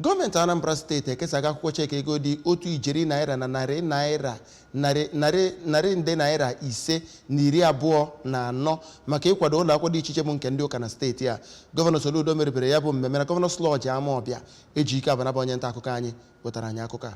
Gọọmenti Anambra Steeti ekesago akwụkwọ cheki ego dị 1 ijeri naira na narị naira narị narị narị nde naira 524 maka ịkwado ụlọ akwụkwọ dị iche iche bụ nke ndị ụka na steeti a. Gọvanọ Soludo meribere ya bụ mmemme na Governor's Lodge, Amawbịa. Ejike Abanaba, onye nta akụkọ anyị, wetara anyị akụkọ a.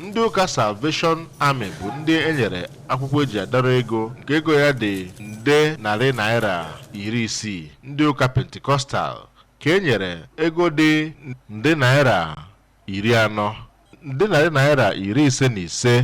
Ndị ụka Salvation Army bụ ndị enyere akwụkwọ eji adọrọ ego nke ego ya dị nde narị naira 60. Ndị ụka Pentecostal ka e nyere ego dị nde naira 40. Nde narị naira 55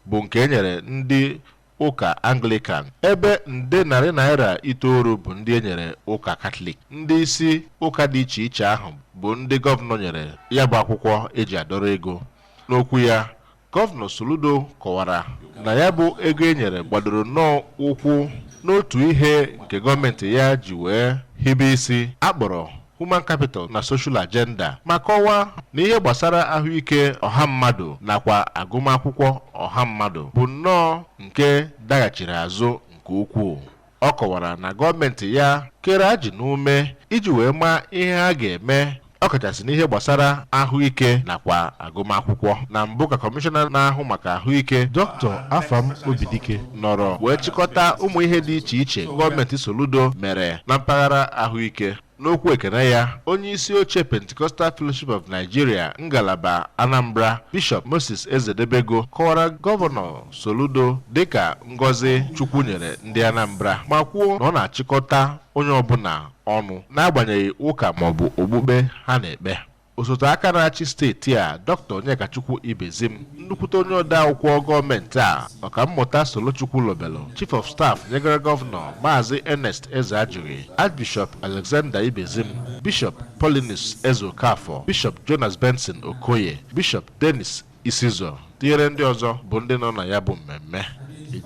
bụ nke e nyere ndị ụka Anglican, ebe nde narị naira 9 bụ ndị e nyere ụka Katọlik. Ndị isi ụka dị iche iche ahụ bụ ndị gọvanọ nyere ya bụ akwụkwọ eji adọrọ ego. N'okwu ya, Gọvanọ Soludo kọwara na ya bụ ego e nyere gbadoro nnọọ ụkwụ n'otu ihe nke gọọmenti ya ji wee hibe isi akpọrọ Human Capital na Social Agenda, ma kọwaa na ihe gbasara ahụike ọha mmadụ nakwa agụmakwụkwọ ọha mmadụ bụ nnọọ nke daghachiri azụ nke ukwuu. Ọ kọwara na gọọmenti ya kere ajị n'ume iji wee maa ihe ha ga-eme, ọkachasị n'ihe gbasara ahụike nakwa agụmakwụkwọ. Na mbụ ka kọmishọna na-ahụ maka ahụike, Dr. Afam Obidike, nọrọ wee chịkọta ụmụ ihe dị iche iche gọọmenti Soludo mere na mpaghara ahụike. N'okwu ekene ya, onye isi oche Pentecostal Fellowship of Nigeria, ngalaba Anambra, Bishọp Moses Ezedebego, kọwara Gọvanọ Soludo dịka ngọzi Chukwu nyere ndị Anambra, ma kwuo na ọ na-achịkọta onye ọbụla ọnụ n'agbanyeghị ụka maọbụ okpukpe ha na-ekpe. Osote aka na-achị steeti a, Dr. Onyekachukwu Ibezim, nnukwute onye ode akwụkwọ gọọmenti a, Ọkammụta Solochukwu Lobelo, Chief of Staff nyegara gọvanọ, Maazị Ernest Ezeajughi, Archbishop Alexander Ibezim, Bishop Paulinus Ezeokafọ, Bishop Jonas Benson Okoye, Bishop Dennis Isizo, tinyere ndị ọzọ bụ ndị nọ na ya bụ mmemme.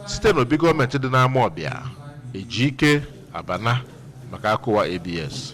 Site n'obi gọọmenti dị n'Amawbịa, Ejike Abana maka akụwa ABS.